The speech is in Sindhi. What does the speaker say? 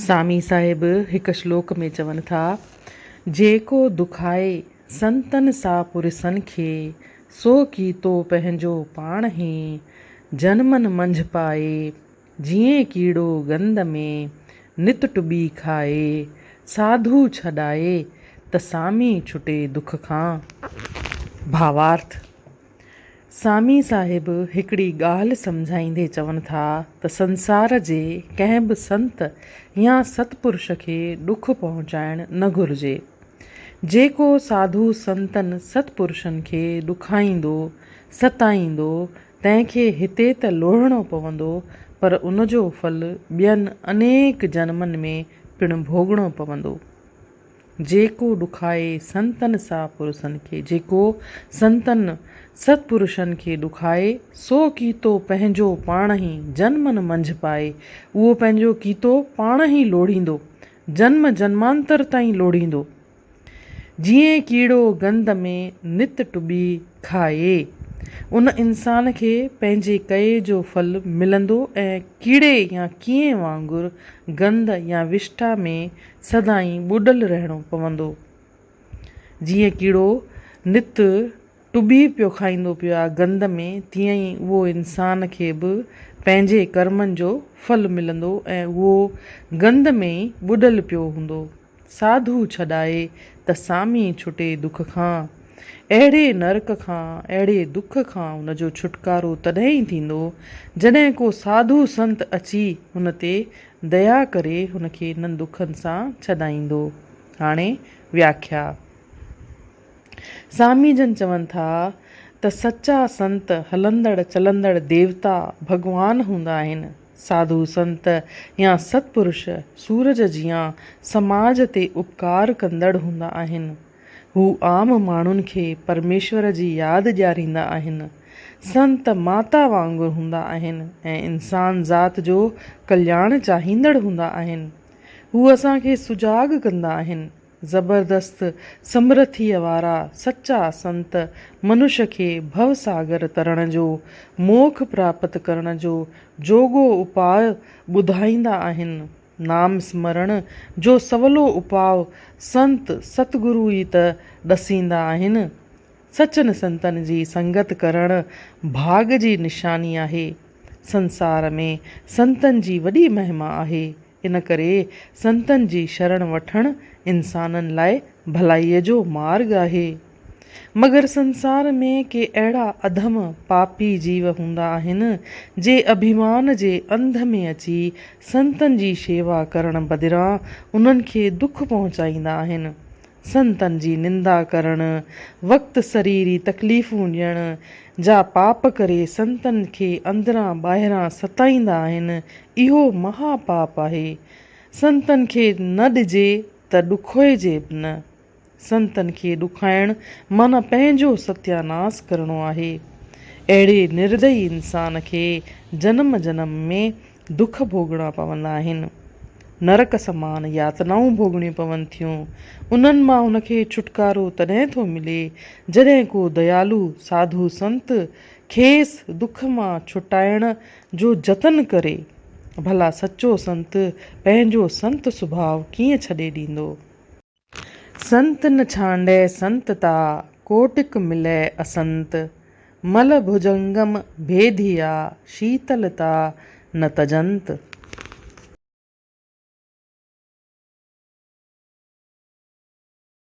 سامي صاحب هڪ شلوڪ ۾ چون ٿا، جيڪو دکائي سنتن سا پرسن کي، سو ڪيتو پنهنجو پاڻ هي، جنمن منجهه پائي، جيئن ڪيڙو گند ۾، نت ٽٻي کائي، ساڌو ڇڏائي، ته سامي ڇٽي دک کان. ڀاوارٿ، سامي صاحب هڪڙي ڳالهه سمجهائيندي چون ٿا ته سنسار جي ڪنهن به سنت يا ستپرش کي ڏک پهچائڻ نه گهرجي. جيڪو ساڌو سنتن ستپرشن کي ڏکائيندو، ستائيندو، تنهن کي هتي ته لوڙهڻو پوندو پر ان جو ڦل ٻين انيڪ جنمن ۾ پڻ ڀوڳڻو پوندو. جيڪو ڏکائي سنتن سا پرسن کي، جيڪو سنتن ستپرشن کي ڏکائي، سو ڪيتو پنهنجو پاڻهي جنمن منجهه پائي، اهو پنهنجو ڪيتو پاڻهي لوڙهيندو، جنم جنمانتر تائين لوڙهيندو. جيئن ڪيڙو گند ۾ نت ٽٻي کائي. ان انسان کي پنهنجي ڪئي جو ڦل ملندو ۽ ڪيڙي يا ڪيئين وانگر گند يا وشٺا ۾ سدائين ٻڏل رهڻو پوندو. جيئن ڪيڙو نت ٽٻي پيو کائيندو پيو آ گند ۾ تيئن ئي اهو انسان کي به پنهنجي ڪرمن جو ڦل ملندو ۽ اهو گند ۾ ئي ٻڏل پيو هوندو. ساڌو ڇڏائي ته سامي ڇٽي دک کان. اهڙي نرڪ کان، اهڙي دک کان هن جو ڇوٽڪارو تڏهن ئي ٿيندو، جڏهن ڪو ساڌو سنت اچي هن تي ديا ڪري هن کي انهن دکن سان ڇڏائيندو. هاڻي وياکيا. سامي جن چون ٿا ته سچا سنت هلندڙ چلندڙ ديوتا، ڀڳوان، هوندا آهن. ساڌو سنت يا ستپرش سورج جيان سماج تي اپڪار ڪندڙ هوندا آهن. هو عام ماڻهن کي پرميشور جي ياد ڏياريندا آهن. سنت ماتا وانگر هوندا آهن ۽ انسان ذات جو ڪلياڻ چاهيندڙ هوندا آهن. هو اسان کي سجاڳ ڪندا آهن. زبردست سمرٿيء وارا سچا سنت منش کي ڀو ساگر ترڻ جو، موک پراپت ڪرڻ جو جوڳو اپاء ٻڌائيندا آهن. نام سمرڻ جو سولو اپاء سنت ستگرو ئي ته ڏسيندا آهن. سچن سنتن جي سنگت ڪرڻ ڀاڳ جي نشاني آهي. سنسار ۾ سنتن جي وڏي مهما آهي. ان ڪري سنتن جي شرڻ وٺڻ انسانن لاء ڀلائيء جو مارڳ آهي. مگر سنسار ۾ ڪي اهڙا اڌم پاپي جيو هوندا آهن، جي اڀيمان جي انڌ ۾ اچي سنتن جي شيوا ڪرڻ بدران انهن کي دک پهچائيندا آهن. سنتن جي نندا ڪرڻ، وقت سريري تڪليفون ڏيڻ جا پاپ ڪري سنتن کي اندران ٻاهران ستائيندا آهن، اهو مها پاپ آهي. سنتن کي نه ڏجي ته ڏکوئجي به نه. سنتن کي ڏکائڻ معنيٰ پنهنجو ستياناس ڪرڻو آهي. اهڙي نردئي انسان کي جنم جنم ۾ دک ڀوڳڻا پوندا آهن. نرڪ سمان ياتنائون ڀوڳڻيون پون ٿيون. انهن مان هن کي ڇوٽڪارو تڏهن ٿو ملي، جڏهن ڪو ديالو ساڌو سنت کيس دک مان ڇٽائڻ جو جتن ڪري. ڀلا سچو سنت پنهنجو سنت سڀاء ڪيئن ڇڏي ڏيندو؟ سنت نه ڇانڊي سنت تا، ڪوٽڪ ملي اسنت. مل ڀجنگم ڀيڌيا، شيتل تا نه تجنت.